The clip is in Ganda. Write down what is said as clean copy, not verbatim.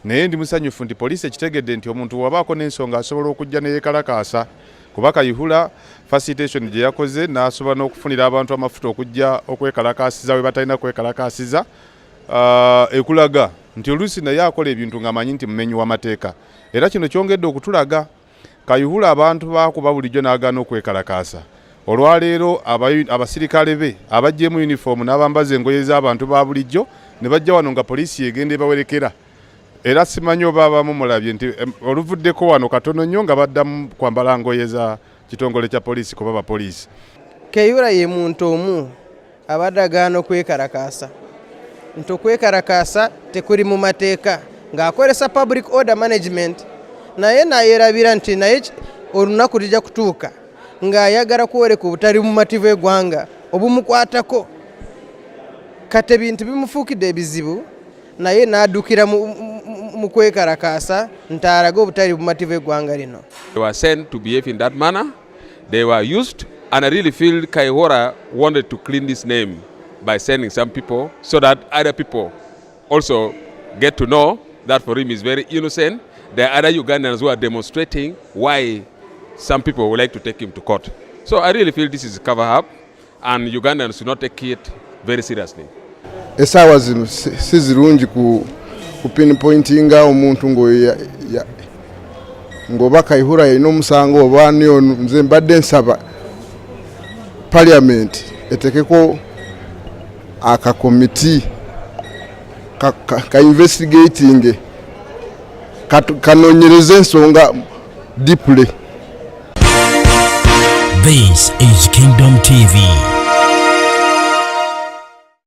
Naye ndi musanyufu nti poliisi ekitegedde nti omuntu wabaako n'ensonga asobola okujja neyekalakaasa, kuba Kayihura facilitation gye yakoze n'asobola n'okufunira abantu amafuta okujja okwekalakaasiza we batalina kwekalakaasiza, ekulaga nti oluusi naye akola ebintu ng'amanyi nti mumenyi w'amateeka. Era kino kyongedde okutulaga Kayihura abantu bakuba bulijjo n'agaana okwekalakaasa. Olwaleero abasirikale be abaggyemu yunifoomu n'abambaza engoye z'abantu ba bulijjo ne bajja wano nga poliisi egenda ebawerekera. Era simanyi oba abamu mulabye nti oluvuddeko wano katono nnyo nga baddamu kwambala ngoye za kitongole kya poliisi kuba bapoliisi. Kayihura ye muntu omu abadde agaana okwekalakaasa, nti okwekalakaasa tekuli mu mateeka, ng'akozesa public order management, naye nayerabira nti naye olunaku lijja kutuuka ng'ayagala kwoleka obutali bumativu eggwanga obumukwatako. Kati ebintu bimufuukidde ebizibu, naye n'addukira mu kwekalakaasa nti alage obutali bumativu eggwanga lino. They were sent to behave in that manner. They were used, and I really feel Kayihura wanted to clean this name by sending some people so that other people also get to know that for him is very innocent. There are other Ugandans who are demonstrating why some people would like to take him to court. So I really feel this is a cover up, and Ugandans should not take it very seriously. Essaawa zino si zirungi ku pinpointinga omuntu ng'oba Kayihura yalina omusango oba ani ono. Nze mbadde nsaba parliament etekeko akakomiti ka investigating, kanoonyereze ensonga deeply. This is Kingdom TV.